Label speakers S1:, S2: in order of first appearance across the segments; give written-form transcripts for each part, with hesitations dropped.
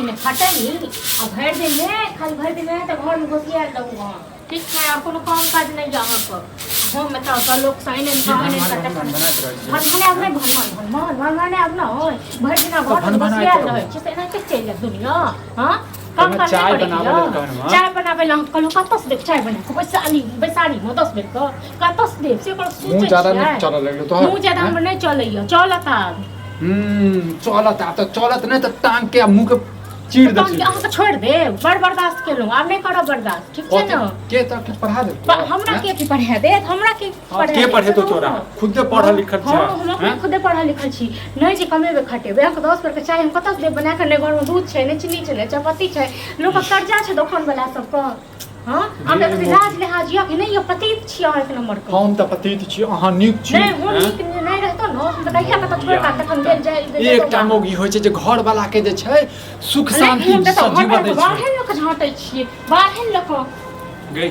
S1: नहि खटैनी आ भरि दिन ने खाली भरि दिन तऽ घरमे घोसियायल रहू अहाँ। ठीक छै, आओर कोनो काम काज नहि यऽ अहाँके। हम एतऽ ओतऽ लोक सँ एने
S2: की
S1: एने
S2: भनभन भनभन भनाइत रहै छियै?
S1: भनभनायब नहि, भनभन भनभन भनभनायब नहि, भरि दिना
S2: तऽ
S1: घरमे
S2: भनभनाइत
S1: घोसियायल
S2: रहू।
S1: रहै छी से एनाहिते चलि जायत दुनिया। हँ, काम
S2: तहन
S1: काज नहि
S2: चाय
S1: करैके
S2: बनाबै लेल
S1: यऽ?
S2: कहलहुँ हँ।
S1: चाय बनाबै लए हम कहलहुँ कतऽसँ देब चाय बना कऽ बैसारी बैसारीमे 10 बेर कऽ कतऽसँ देब से ओकर
S2: मुँह
S1: सोचै
S2: ज्यादा नहि
S1: छियै।
S2: चलऽ लगलौ तोहर?
S1: मुँह ज्यादा
S2: आँय?
S1: हमर नहि चलैए, चलत आब।
S2: चलत आब तऽ चलत, नहि तऽ टांग के आ मुँह के चीर
S1: तहन
S2: दै
S1: कि अहाँके छोड़ि देब? बड़ बर्दाश्त केलहुँ, आब नहि करब बर्दाश्त, ठीक छै ने?
S2: के तऽ के पढ़ा देब?
S1: हमरा के की पढ़ा देत? हमरा के पढ़ा
S2: के पढ़ेतो तोरा? खुदे पढ़ल लिखल
S1: छै। हँ, हम अपने खुदे पढ़ल लिखल छी। नहि जे कमेबै खटेबै, अहाँके 10 बेरके चाय हम कतऽसँ देब बना कऽ? नहि घरमे दूध छै, नहि चीनी छै, नहि चायपत्ती छै। लोकके कर्जा छै दोकान वला सबके। हँ, हमरा कथी लाज लिहाज यऽ कि नहि यऽ? पतित छी अहाँ एक नम्बरके।
S2: हम तऽ पतित छी, अहाँ नीक छी।
S1: नहि, हम नीक नहि रहितहुँ ने, हम तऽ कहिया कतऽ छोड़ि कऽ तखन गेल जाइ।
S2: एकटा मौगी होइ छै जे घर वाला के जे छै सुख शांति से जीवन दै छै।
S1: बाहर लऽ कऽ झाँटै छियै, बाहर लऽ कऽ।
S2: गई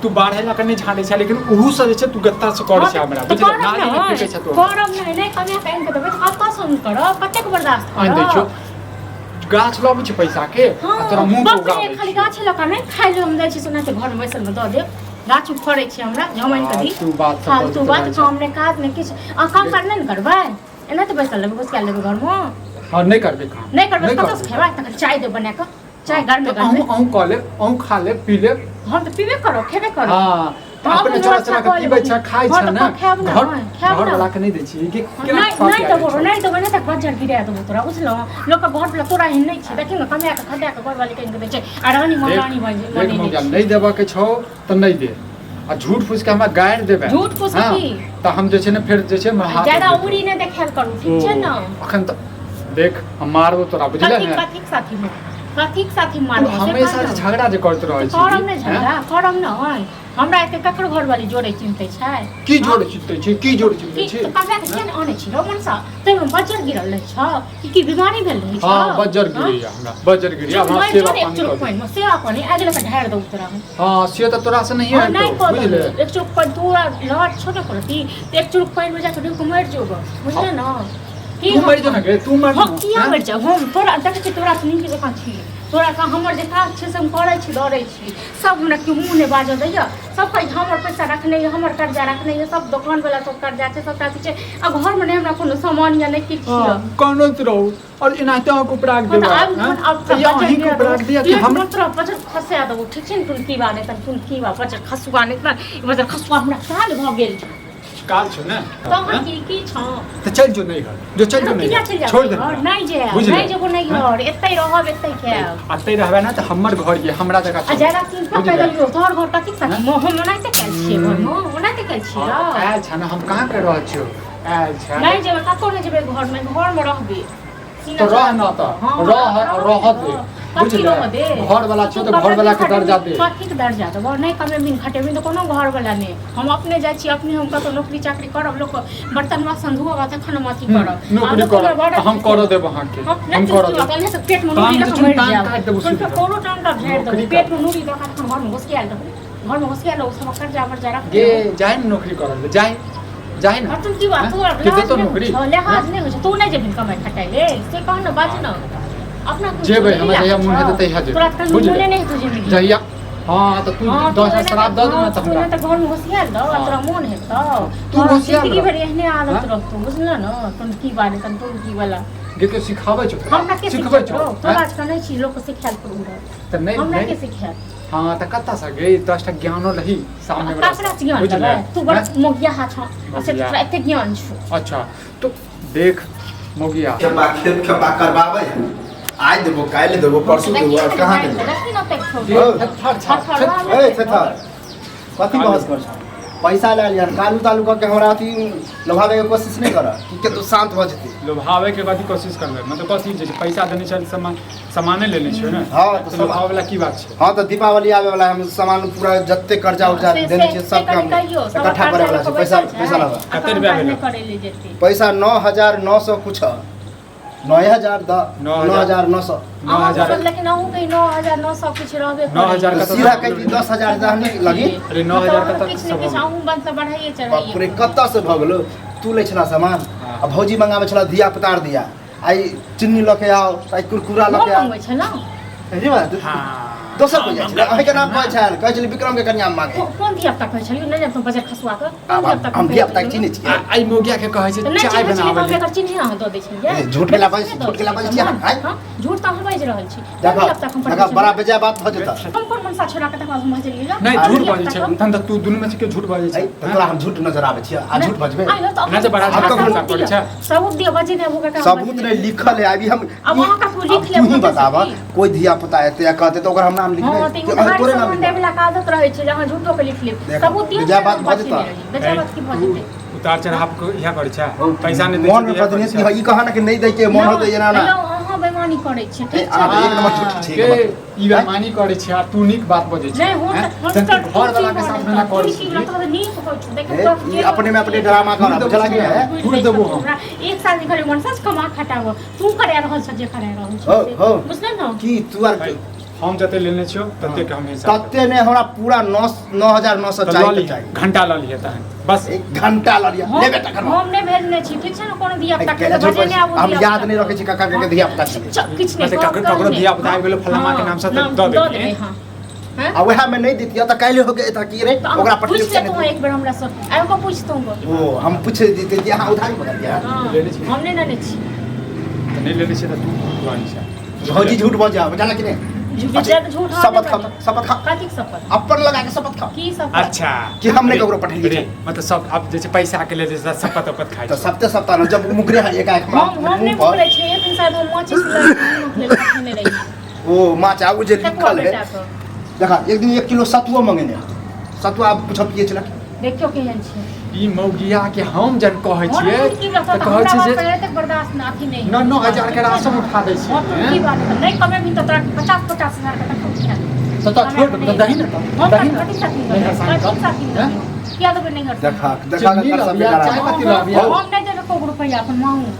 S2: तू बाढ़े लऽ कऽ नहि झाँटै छै, लेकिन ओहू से जे छै तू गत्ता से करै छै हमरा, बुझलियै? नाली मे फेकै छै तू।
S1: करब नहि, नहि कमाए कऽ आनि कऽ देबै तऽ कतऽसँ हम करब? कतेक बर्दाश्त
S2: आनि दै छियौ, गाछ लबै छै पैसा के आ तोरा मुंह पर उगाबै।
S1: खाली गाछ लऽ कऽ नहि खाइ लए हम जाइ छी, सुना घर मे बैसल मे दऽ देब। गाछ फड़ै छै हमरा जे हम आनि कऽ दी?
S2: तू बात सब
S1: फालतू बात, काम नहि काज नहि किछु। अहाँ काम काज नहि ने करबै? एना तऽ बैसल रहबै, घुसकायल रहबै घरमे।
S2: हँ, नहि करबै काम।
S1: नहि करबै, कतऽसँ खेबै? तखन चाय देब बना कऽ, चाय गरमे गरमे।
S2: अहूँ कऽ लेब, अहूँ खा लेब पी लेब।
S1: हम तऽ पीबे करब, खेबे करब।
S2: हँ, तऽ अपने चोरा चोरा के पीबै छै, खाइ छै ने? घर घर वाला के नहि दै छी कि केना?
S1: नहि, नहि देबो, नहि देबो, नहि तऽ बज्जर गिरा देबो तोरा, बुझलहुँ? लोकके घर वाला तोरा एहन नहि छै। देखियौ ने, कमाए कऽ खटा कऽ घरवाली कनि दै छै आ रानी महारानी
S2: बनि। नहि देबऽ के छौ तऽ नहि दे, आ झूठ फूस के हमरा गारि देबै।
S1: झूठ फूस की
S2: तऽ हम जे छै ने फेर जे छै
S1: ज्यादा उड़ी नहि देखायल करू, ठीक छै ने?
S2: अखन तऽ देख, हम मारबो तोरा, बुझले ने?
S1: कथीक साथी में, कथीक साथी मारबो?
S2: हमेशा झगड़ा जे करैत रहै
S1: छी। करब नहि झगड़ा, करब नहि। हमरा एते ककर घरवाली जोड़े चिन्हते छै?
S2: की जोड़े चिन्हते छै? की जोड़े चिन्हते छै?
S1: तऽ ककरा के किया आनै छी रौ मनसा? ताहिमे बज्जर गिरल रहै छौ कि की बीमारी भेल रहै छौ?
S2: हां, बज्जर गिरैया हमरा, बज्जर गिरैया। हमरा सेवा पानी
S1: कर पानि सेवा पानी आगि लऽ ढारि दौ तोरा हम।
S2: हां, से तऽ तोरा से नहीं
S1: हेतौ, बुझले? एक चुरुक पानि तोरा लहर छो ने करती तऽ एक चुरुक पानि में जाके डूबि कऽ मरि जेबो, बुझले ने?
S2: तू मरि जो ने गे, तू मरि।
S1: हम किया मरि जाब? हम तोरा देखै छी, तोरा से नीक जकाँ छी। तोरा से हमर जे काज छै से हम करै छी, दौड़ै छी। सब हमरा केओ मुँह नहि बाजऽ दैए। सब कहै हमर पैसा रखने यऽ, हमर कर्जा रखने यऽ। सब दोकानवला सब कर्जा छै, सबटा चीज छै आ घरमे नहि हमरा कोनो सामान यऽ, नहि किछु यऽ।
S2: कानैत रहू और एनाहिते अहाँके उपराग
S1: हँ, तऽ
S2: देबै।
S1: आब आब
S2: या अहींके उपराग दिअ कि
S1: पेट
S2: हम
S1: मे तोरा बजर खसा देबो, ठीक छै ने? तुनकी बा नहि तऽ तुनकी बा बजर खसुआ नहि तऽ बजर खसुआ। हमरा काल भऽ गेल।
S2: काल छौ ने?
S1: तहन की की छौ?
S2: तऽ चलि जो नैहर, जो चलि जो
S1: किया
S2: नैहर।
S1: चलि जायब?
S2: छोड़ि दे
S1: घर
S2: हमरा।
S1: नहि जायब।
S2: बुझले?
S1: नहि जेबो नहि घर, एतै रहब, एतै खायब।
S2: एतै रहबै ने तऽ हमर घर ये, हमरा जगह
S1: आ ज्यादा चिंता
S2: बुझले?
S1: पैदल यो तोहर घर कथी साथ हम ओनाहिते कैल छियै घरमे, ओनाहिते कैल छियै।
S2: हँ, तऽ आयल छ ने, हम कहाँ कर रहल छियौ? आयल छ।
S1: नहि जेबै कतौ, नहि जेबै घरमे, घरमे रहबै।
S2: तऽ रह न तऽ रह, रह दे, बुझले? घर वाला छौ तऽ घर वाला के दर्जा दे।
S1: कथीके दर्जा देबो? नहि कमेबही खटेबही तऽ कोनो घर वाला नहि। हम अपने जाइ छी, अपने हम कतौ नौकरी चाकरी करब, लोक बर्तन बासन धोअब तखन हम अथी करब।
S2: नौकरी करब, हम करऽ देब अहाँके, हम करऽ देब।
S1: पेट मे नूरी दऽ मरि जायब, कोनो टांग का झाड़ि देबो। पेट मे नूरी दऽ कऽ तखन घरमे घुसियायल रहू, घरमे घुसियायल रहू, सब कर्जा वर्जा रख
S2: गे। जाहि ने नौकरी करऽ ले, जाहि, जाहि ने।
S1: तुम की बात, तू
S2: के देतो नौकरी?
S1: लिहाज नहि होइ छै? तू नहि जेबही कमाइ खटाइ लेल से कह ने, बाज ने अपना।
S2: जेबै, हमरा जहिया मोन हेतै तहिया जेबै,
S1: तोरा तऽ
S2: बुझले?
S1: मोने नहि हेतौ जेबही
S2: जहिया। हँ, तऽ तू 10 शराब दऽ दे ने तऽ
S1: तू
S2: हमरा
S1: तऽ घरमे घुसियाल दऽ
S2: हँ।
S1: तोरा मोन हेतौ?
S2: तू घुसियाल
S1: जिंदगी
S2: रह।
S1: भरि एहने आदत
S2: हँ?
S1: रहतौ, बुझल ने? तुम की बात, तुम की वाला
S2: गे, के सिखाबै छौ तोरा?
S1: हमरा के
S2: सिखबै छौ?
S1: सिखेतौ? तोरा आजकल नहि छी लोक सिखायल पर उड़ल।
S2: तऽ नहि
S1: हमरा
S2: नहि
S1: के सिखायल?
S2: हँ, तऽ कतऽ से गे 10टा ज्ञानो लही सामने वाला
S1: ककरा से ज्ञान
S2: बुझले?
S1: लेबै? तू बड़
S2: हँ?
S1: मोगिया छौ आ से
S2: मोगिया।
S1: तोरा एते ज्ञान छौ।
S2: अच्छा, तो देख मोगिया।
S3: खेपा खेप खेपा करबाबै है, आइ देबो, काल्हि देबो, परसू देबो, आब कहाँ देबो?
S1: देखी ने ओतेक छोट।
S3: हौ।
S2: थेथर छा।
S1: थरथरवा।
S3: ए थेथर, कथी बहस कर छौ? पैसा लए लिहन, कालू तालू कऽ के हमरा अथी लोभाबै के कोशिश नहि कर कि के तू शांत भऽ जेतै।
S2: लोभावे के कथी कोशिश करबै? मतलब कथी जे छै, पैसा देने छै, सामान सामाने लेने छियै ने?
S3: हँ, तऽ
S2: तऽ
S3: सब-
S2: लोभावे वाला की बात छै?
S3: हँ, तऽ दीपावली आबै वाला है, हम सामान पूरा जते कर्जा उर्जा देने छियै सब काम इकट्ठा करे वाला छै। पैसा पैसा लाबऽ।
S2: कते रुपया भेलै?
S1: करै ले जेतै।
S3: पैसा 9,900 कुछ है, 9,000 दऽ। 9,900।
S2: 9,000।
S1: लेकिन अहूँ के 9,900 किछु रहबे।
S2: 9,000 कतऽ?
S3: सीधा कहि दी 10,000 जहने लगी।
S2: अरे, 9,000 कतऽ?
S1: किछु ने किछु अहूँ मतलब बढ़ाइए
S3: बाप रे,
S1: चढ़ाइए।
S3: कतऽ से भऽ गेलो? तू लै छला सामान आ भौजी मंगाबै छला धिया पुतार दिया आ आइ चीनी लऽ के आउ, आइ कुरकुरा लऽ
S1: हम
S3: के आउ।
S1: मंगबै छलहुँ।
S3: रे बा,
S2: हाँ
S3: दोसर कोइ जाइ छलै, अहीँके नाम कहै छल, कहै छलै विक्रम के कनिया मांगे।
S1: कोन धिया पुता कहै छलियै? नहि जाब बजर खसुआ के कोन
S3: आब
S1: धिया पुता?
S3: हम धिया पुता के चिन्है छियै?
S2: आ ई मौगिया के कहै छै
S1: तऽ नहि
S2: चाय
S1: चिन्है छलियै
S2: बनाबै
S1: तऽ
S2: लेल।
S1: एकर चिन्हे अहाँ दऽ दै छलियै?
S3: ए, झूठ के लाबै, झूठ के लाबै छियै अहाँ, आँय?
S1: हँ, झूठ तऽ अहाँ बाजि रहल छी। कोन
S3: देखऽ
S1: धिया पुता के हम
S3: देखऽ,
S1: पढ़बै
S3: बड़ा
S1: छलियै?
S3: बेजाय बात भऽ जेतऽ।
S1: हम कोन मनसा छोड़ा के तकर बाद हम भजलियै?
S2: नहि,
S1: कोन
S2: झूठ
S1: धिया
S2: बाजै
S1: पुता
S2: छै।
S1: के?
S2: तहन तऽ तू दुनू में से केओ झूठ बाजै
S3: ऐ,
S2: छै?
S3: तऽ तोरा हम झूठ नजर आबै छियै आ झूठ बजबै?
S1: आइ हो तऽ
S2: नहि तऽ बड़ा
S1: अहाँ
S2: झूठ
S1: सबूत
S2: करै
S1: दिअ।
S2: छै।
S1: सबूत दिअ, बजे नहि ओकर।
S3: सबूत नहि, लिखल है अभी हम।
S1: आब अहाँ कतबो लिख
S3: आब
S1: लेब,
S3: तू ही
S1: हम
S3: बताब,
S1: की?
S3: कोई धिया पुता एतै आ कहतै तऽ ओकर हम नाम लिखबै?
S1: हँ, तऽ
S3: कि
S1: उधारी
S3: अहाँ तोरे नाम
S1: सामान
S3: लिखबै?
S1: देबैला के आदत रहै छै जे अहाँ झूठो के लिख लेब।
S3: देख,
S1: सबूत दिअ।
S3: बेजाय बात भऽ जेतऽ।
S1: बेजाय बात की भऽ
S2: तू
S1: जेतै?
S2: उतार चढ़ाव के इएह करै छै, पैसा नहि दै
S3: मन
S2: छै
S3: में
S2: तऽ इएह करै
S3: बदनेती
S2: छै।
S3: है, ई कहा ना कि नहि दै के मन होतै एना ना।
S1: हेलो, अहाँ बेईमानी करै छियै, ठीक
S3: ए, अहाँ
S1: छै?
S3: एक नंबर झूठ छै,
S2: के
S3: एक नंबर।
S2: ई बेईमानी करै छै आ तू नीक बात बजै छै?
S1: नहि, हम
S2: हैं?
S1: तऽ हम
S2: तहन
S1: तऽ
S2: तू घर वाला के साथ में ना करै
S1: की
S2: छी।
S1: मतलब नीक होइ छै, देख।
S3: ए, ई अपने में अपने ड्रामा कर बुझला कि नहीं?
S2: थोड़े देबो हम।
S1: हमरा एक साल निकल मनसा से कमा खटाबो, तू करे रहल छ, जे करे रहल छ
S3: हो,
S1: से।
S3: हो।
S1: बुझले न?
S3: की तू आर
S2: भाई, हम जते लेने छियौ तते के हम हिसाब देबौ।
S3: तते ने, हमरा पूरा नौ 9,900
S2: तऽ लऽ
S3: चाही तऽ
S2: लिहे,
S3: चाही।
S2: घंटा लऽ लिहे तहन बस।
S3: एक घंटा लऽ लिअ, ले बेटा घरमा।
S1: हम नहि भेजने छी, ठीक छै ने? कोनो धिया पुता के
S3: केना झूठ
S1: बजेने आबू।
S3: हम
S1: धिया
S3: याद
S1: पुता
S3: नहि रखै छी ककर के धिया पुता छियै।
S1: किछु नहि
S2: मतलब
S1: गप
S2: ककरो
S1: नहि।
S2: धिया पुता आबि गेलो फलामा के नाम से तऽ
S1: नाम
S2: दऽ
S1: दऽ
S2: देबै।
S1: देबै, हँ हैं?
S3: आ वएह में नहि दितियै तऽ काल्हि हो के एतऽ की रे
S1: तऽ अहाँ
S3: ओकरा
S1: पूछि
S3: पठेलियै?
S1: लेतहुँ एक बेर हमरा से, आबि कऽ पूछतहुँ गप।
S3: ओ हम पूछ दितियै कि अहाँ उधारी मङ्गलियै?
S1: हँ,
S2: लेने छी।
S1: हम नहि लेने छी।
S2: तऽ नहि लेने छियै तऽ तू पुरानी छै।
S3: भौजी झूठ बजै बुझला कि नहि?
S1: झूठ जे झूठ हम
S3: शपथ
S1: नहि
S3: खाओ,
S1: बाजब।
S3: शपथ खाओ।
S1: कथीक शपथ?
S3: अपन लगा के शपथ खाओ।
S1: की शपथ?
S2: अच्छा।
S3: कि हम नहि ककरो पठेलियै
S2: रे,
S3: छै।
S2: मतलब सब आब जे छै पैसा के लेल जे छै शपथ उपत खाइ
S3: तऽ
S2: छै।
S3: सप्ते सप्ताह ने जब मुकरे है एकाएक हमरा
S1: हम नहि
S3: मुँह पर
S1: मुकरै छियै। एक दिन शायद हम माचिस लऽ कऽ नूनक लेल पठेने रहियै।
S3: ओ माछ आ ओ जे
S1: ठकुआ
S3: लिखल है।
S1: बेटाके।
S3: देखा, एक दिन 1 किलो सतुओ मंगेने है, सतुआ पूछब किए छलै?
S1: देखियौ केहन छै।
S2: ई मौगिया के हम जन कहै
S1: हम
S2: छियै
S1: की रहता
S2: तऽ
S1: तऽ
S2: कहै
S1: हमरा
S2: छै
S1: बात
S2: जे
S1: पर एतेक बर्दाश्त ना अथी नहि।
S2: 9-9 हजार के राशन उठा दै
S1: हम
S2: छियै।
S1: तो की बात है, नहि कमेबही तऽ तोरा 50-50 हजार के तक उठा देब।
S2: तऽ तऽ छोड़ दे, तऽ दही ने, तऽ
S1: हम
S2: दही ने।
S1: कथी साथी
S2: नहीं हरसान
S1: कथी
S2: कर।
S1: साथी
S2: हैं?
S1: किया देबै? नहि हरसान।
S3: देखा देखा
S2: चिन्नी
S3: कर सब
S2: लबिया,
S3: बेकार।
S2: चाय पत्ती लबिया।
S1: हम नहि देबै एको रुपैआ अपन मांगू,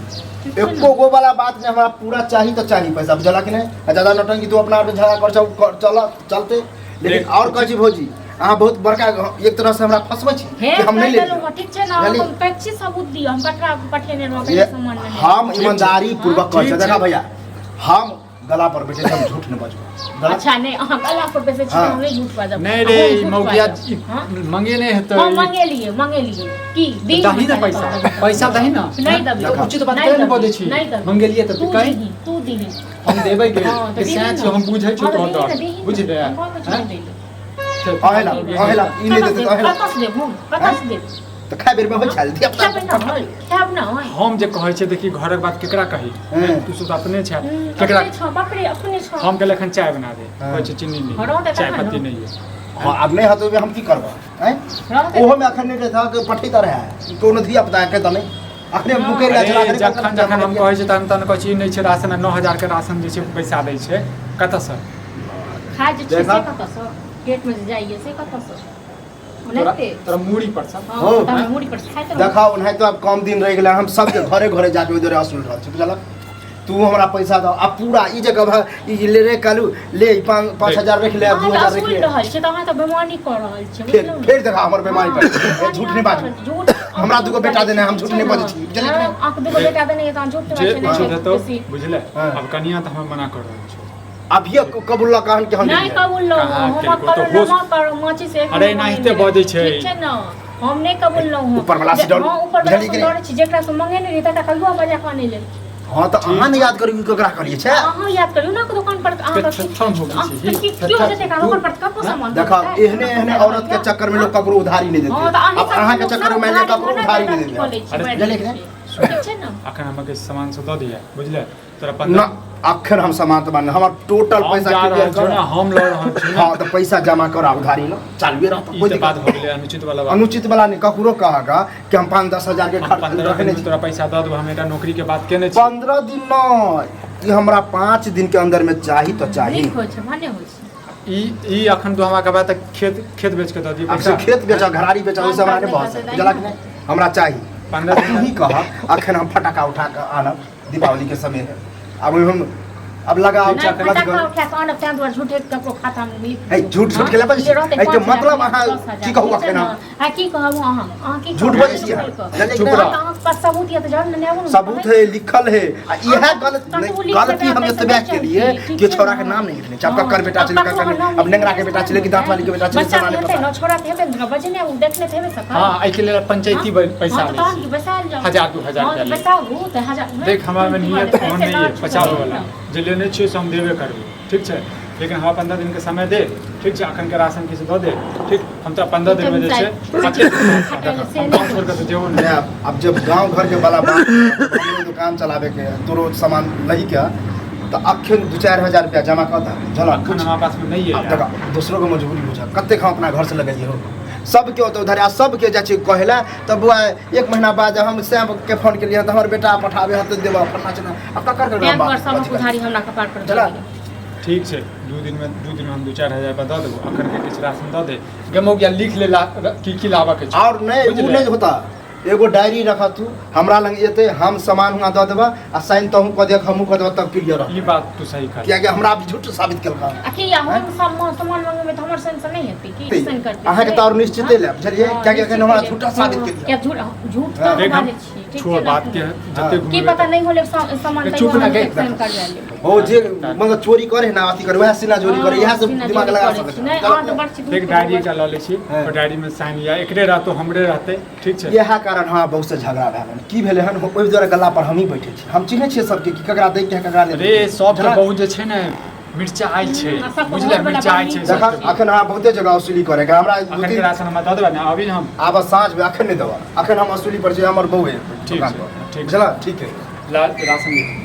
S1: ठीक छै ने?
S3: एको गो वाला बात नहीं, हमरा पूरा चाहिए तो चाहिए पैसा, बुझला कि नहीं? आ ज्यादा नौटंकी तू अपना आप में झगड़ा कर छौ, चल चलते लेकिन
S2: देख।
S3: और कहै छी भौजी, अहाँ बहुत बड़का एक तरह से हमरा फंसबै छी
S1: हे
S3: कि हम
S1: कहि
S3: नहीं
S1: देलहुँ
S3: लेलियै।
S1: हँ, ठीक छै ने?
S3: बुझलियै?
S1: हम कहै छी सबूत दिअ, हम ककरा पठेने रहौं,
S3: ये
S1: ककरा सामान लेने?
S3: हम ईमानदारी पूर्वक कहै
S2: ठीक
S3: छी। देखा
S2: छै।
S3: भैया, हम गला पर बैठे छी, हम झूठ नहीं बजबै। गलत
S1: अच्छा, नहि, अहाँ गला पर बैसै छी?
S3: हाँ।
S1: हम नहि झूठ बाजब।
S2: नहि रे,
S1: हम
S2: ई
S1: झूठ
S2: मौगिया
S1: बाजब।
S2: ई
S1: हाँ?
S2: मंगे नहि हेतै।
S1: हम मंगेलियै, मंगेलियै की दी?
S2: दही ने पैसा, पैसा दही ने।
S1: नहि देबै।
S2: तऽ उचित बात
S1: नहि
S2: केना
S1: देबै,
S2: बजै छी?
S1: नहि देबै।
S2: मंगेलियै तऽ
S1: तू
S2: कही।
S1: दीही, तू दीही।
S2: हम देबै के?
S1: हाँ, तऽ
S2: के
S1: दीही
S2: सएह
S1: ने।
S2: छियौ, हम बुझै छियौ
S1: हाँ, तऽ
S2: तोहर
S1: दीही ने,
S2: दर्द।
S1: दीही ने।
S2: बुझले?
S1: हम कहै छियौ
S2: हैं?
S1: नहि दै लए।
S3: अहेला अहेला ई नहि
S1: कतऽ
S3: देतै
S1: देब?
S3: तऽ अहेला।
S1: कतऽ से देब हम? कतऽ से देब?
S3: तऽ खाय बेर में होइ छल धिया
S1: खेबै
S3: पुता।
S1: ना होय, खायब ना होय।
S2: हम जे कहै छियै, देखी, घरक बात केकरा कही?
S3: हँ।
S2: तू सब तऽ अपने छै। केकरा?
S1: अपने छौ, बाप रे, अपने छौ।
S2: हम कहले एखन चाय बना दे।
S3: हँ।
S2: कहै छै चीनी
S1: हँ, रहतै
S2: नहि, चाय
S1: तखन
S2: पत्ती
S1: ने।
S2: नहि है।
S3: हाँ, आब नहि हतै, हम की करबै आँय?
S1: रहतै।
S3: ओहो में अखन नहि रहता कि पठैत रहै कोनो धिया पुता के तऽ नहि अखने
S1: हँ।
S3: मुकरि गेल छल।
S2: अरे
S3: अखने
S2: जखन जखन हम कहै छियै तहन तहन कहै छै ई नहि छै राशन आ 9,000 के राशन जे छै बैसा दै छै कतऽसँ?
S1: खाय जे छै
S3: देखा।
S1: से कतऽसँ? पेट में जे जाइए से कतऽसँ?
S2: तोरा
S1: ओनाहिते।
S2: तोरा मूड़ी पर सँ।
S1: हँ,
S3: हो।
S1: तऽ हमरा मूड़ी पर से खाइत रहू।
S3: देखा, ओनाहितो आब कम दिन रहि गेलै, हम सबके घरे घरे जाके ओहि दुआरे असूल रहल छी, बुझलक? तू हमरा पैसा दऽ आ पूरा ई जे गभा ई जे ले रे कालू, ले ई पाँच पाँच हजार रख ले,
S1: अहाँ
S3: दू
S1: तऽ
S3: हजार रख
S1: असूल
S3: ले।
S1: रहल छी तऽ अहाँ तऽ बेमानी कऽ रहल छी,
S3: फेर
S1: बुझलहुँ ने?
S3: फेर देखा हमर बेमारी पर।
S1: हँ,
S3: ए, झूठ नहि बाजू।
S1: झूठ
S3: हमरा दूगो बेटा देने, हम झूठ नहि बजै छी, बुझलियै कि नहि?
S1: अहाँके दूगो बेटा देने यऽ तऽ अहाँ झूठ नहि
S2: जे
S1: बाजै
S2: उचित
S1: नहि
S2: हेतौ
S1: बेसी।
S2: बुझले?
S3: हँ।
S2: आब कनिया तऽ हम मना कर रहल छी।
S3: अभिये कबूल कहन कि हम
S1: नहि
S3: लेलियै।
S1: कबूल लो।
S2: कहाँ
S1: हम
S2: केलको?
S1: कबूल
S2: तऽ होश-
S1: न करू माची से। एक
S2: अरे,
S1: नहि
S2: एनाहिते
S1: मांगने
S2: बजै छै।
S1: ठीक छै ने, हम नहि कबूल लहुँ।
S3: ऊपर वाला से डरू।
S1: हँ, ऊपर वाला
S3: बुझलियै
S1: से
S3: कि नहि?
S1: डरै छी। जेकरा से मंगेने रही तकरा कहियो मजाक नहि लेल।
S3: हँ, तऽ अहाँ नहि याद करू कि ककरा कहलियै छै।
S1: अहाँ याद करियौ ने, दुकान पर अहाँ
S2: के छत्थन हो गेल
S1: अहाँ
S2: छी।
S1: की क्यों जेतै का दुकान पर ककरो सामान
S3: देखा,
S1: देतै?
S3: एहने एहने औरत के चक्कर में लोग ककरो उधारी नहीं
S1: हँ,
S3: देते।
S1: तऽ अहीं
S3: अब
S1: सब
S3: अहाँ के
S1: लोक
S3: चक्कर में
S1: सब
S3: मानि लिअ
S1: उधारी
S3: ककरो
S1: मना
S3: उधारी
S1: कर
S3: नहीं
S1: कऽ लै
S3: देते।
S1: छी,
S2: अरे,
S1: मारि
S3: बुझलियै कि
S1: दै
S3: नहि?
S1: छी। ठीक छै ने?
S2: अखन हमके सामान सब दऽ दिया, बुझले? तोरा
S3: ना
S2: 15
S3: अखन हम सामान तमान हमर टोटल
S2: हम
S3: पैसा
S2: जा
S3: क्लियर
S2: रहल छियौ
S3: कर।
S2: ने, हम लऽ रहल छी ने।
S3: हाँ, तऽ पैसा जमा कर, उधारी न चालुए रहत।
S2: ई
S3: कोई
S2: तऽ बात
S3: दिक्कत
S2: हो गेलै अनुचित वाला बात।
S3: अनुचित वाला नहीं, ककरो कहा कि हम 5-10 हजार के
S2: हम
S3: खर्च
S2: 15
S3: रखने
S2: दिन में
S3: छी।
S2: तोरा पैसा दऽ देबो, हम एकटा नौकरी के बात केने छी।
S3: 15 दिन नहीं, ई हमरा 5 दिन के अंदर में चाही तो चाही।
S1: नीक होइ छै, भने होइ छै।
S2: ई ई अखन तू हमरा कहबा तऽ खेत खेत बेच के दऽ दियौ
S3: अब से
S2: पैसा।
S3: खेत बेचा, घरारी बेचा, ओहिसे हमरा नहीं बहस है, बुझला कि नहीं? हमरा चाही।
S2: 15
S3: तू
S2: दिन
S3: ही कह, अखन हम फटाका उठा के आनब? दीपावली के समय है, अब ओहिमे हम अब लगा
S1: नहि, फटाका उठा कऽ आनब ताहि दुआरे झूठे ककरो खाता मे लिख
S3: है, झूठ झूठ के लबै छी। एहिके मतलब अहाँ की कहू अखन हम?
S1: आ की कहब अहाँ, अहाँ की
S3: झूठ
S1: कहब?
S3: बजै छी अहाँ। जानै
S2: चुप
S3: कि
S2: रह।
S3: नहि?
S1: अहाँके पास सबूत यऽ तऽ जरूर ने आबू ने।
S3: सबूत है, लिखल है। आ इएह गलत
S1: कतबो लिख
S3: गलती
S1: देबै,
S3: हम
S1: पैसा
S3: एतबे
S1: नहि
S3: के लिए
S1: चाही, ठीक
S3: कि
S1: छै
S3: छौड़ा
S1: ने?
S3: के नाम नहीं लिखने छै। अब
S1: हाँ,
S3: ककर बेटा
S1: अब
S3: छलै,
S1: ककरो
S3: ककर
S1: नाम
S3: अब नेंगरा के
S1: लिखने
S3: बेटा छलै कि दाँत वाली के बेटा छलै,
S1: बच्चा
S3: समाने
S1: के हेतै
S3: पता
S1: ने, छोड़ा के हेतै ने, बजेने ओ देखने तऽ हेबे सकल।
S2: हाँ, एहिके लेल पंचायती पैसा
S1: हाँ, तऽ
S2: लै
S1: तहन
S2: छी।
S1: की बैसायल जाउ।
S2: 1000 2000
S1: हाँ, तऽ
S2: रुपया ले।
S1: बैसाबू तऽ हजार।
S2: देख, हमरा में नियत ओहन नहीं है बचाबै वाला,
S1: ने।
S2: जे लेने छियै से हम देबे करबै, ठीक छै? लेकिन हमरा 15 दिनके समय दे, ठीक छै? अखनके राशन किछु दऽ दे, ठीक? हम तोरा 15 दिनमे जे छै 25 हम गाँव छोड़ि कऽ तऽ जेबो नहि।
S3: नहीं, अब जब गांव घर के वाला बात, हमरो दुकान चलावे के है, तोरो सामान लही के, तो अखन 2-4 हजार रुपया जमा कर दे झला।
S2: अखन हमरा पासमे नहि
S3: अब
S2: यऽ।
S3: देखा, दोसरों के मजबूरी बुझा, कतेक हम अपना घर से लगेलियै हो, सबके ओतऽ उधारी आ सबके जाइ छियै कहै लए तऽ बौआ एक महीना बाद हम श्याम के फोन केलियै तऽ हमर बेटा पठाबे हत देबऽ फलना चिलना, आब ककर ककर
S1: बैंक
S3: बात
S1: पर सबक
S3: अथी करबै?
S1: उधारी हमरा कपार पर
S3: चला।
S1: दऽ दिअ।
S2: ठीक छै, 2 दिनमे 2 दिनमे हम 2-4 हजार रुपया दऽ देबो। अखनके किछु राशन दऽ दे गेमौगिया, लिख ले की की लाबऽके छै।
S3: और नहीं, उ
S2: बुझले?
S3: नहीं होता, एगो डायरी रख तू, हमरा लग एते हम सामान हुआ दऽ देबऽ आ साइन तहूँ कऽ देख, हमहूँ कऽ देबऽ, तब क्लियर
S2: ई बात तू सही कर।
S3: कियाकि हमरा आब झूठ साबित केलका।
S1: आ की हम सब सामान मंगेबै तऽ हमर साइन से नहि हेतै की? साइन करतै?
S3: अहाँके तऽ और निश्चिते लेब, बुझलियै?
S1: हँ,
S3: कियाकि एखन हमरा
S1: निश्चिते
S3: झूठा साबित
S1: लेब।
S3: केलियै।
S1: किया झूठ झूठ तऽ
S2: देख
S1: हम
S2: हम
S1: बाजै छी, ठीक
S2: छोड़
S1: छै ने?
S2: बात के जते
S1: की पता नहि होले सामान
S2: चुप
S1: तैयो
S2: ना
S1: हम
S2: गई।
S1: साइन करवा लेब।
S3: हो जे मतलब चोरी करे ना अथी करे, वएह सीना जोरी करे, इएह सब
S1: सीना
S3: दिमाग
S1: जोरी
S3: लगा
S1: करै
S3: सकै
S1: छी। नहि,
S3: छै।
S1: अहाँ तऽ बड़ छी।
S2: देख, डायरी एकटा लऽ लै छी।
S3: हँ।
S2: ओहि डायरीमे साइन या एकरे रहतो, हमरे रहतै, ठीक छै?
S3: इएह कारण हमरा बहुत से झगड़ा भए गेल। की भेलै हन, ओहि दुआरे गल्ला पर हमही बैठे छी, हम चिन्है छियै सबके कि ककरा दै के है, ककरा नहि
S2: रे
S3: दै के।
S2: सबके
S3: झगड़ा-
S2: बहुत जे छै ने मिरचाइ छै,
S1: आ सबके
S2: बुझले?
S1: घरवला
S2: मिरचाइ छै
S1: बड़ नीक।
S3: जखन
S2: सबके।
S3: अखन अहाँ बहुते जगह वसूली करे के हमरा दू
S2: अखन के
S3: तीन
S2: राशन हमरा दऽ देबै ने अभी हम?
S3: आब साँझमे, अखन नहि देबऽ, अखन हम वसूली पर छी, हमर बहू है
S2: ठीक
S3: दुकान
S2: छै,
S3: पर।
S2: ठीक।
S3: बुझला? ठीक है।
S2: ला राशन लिख।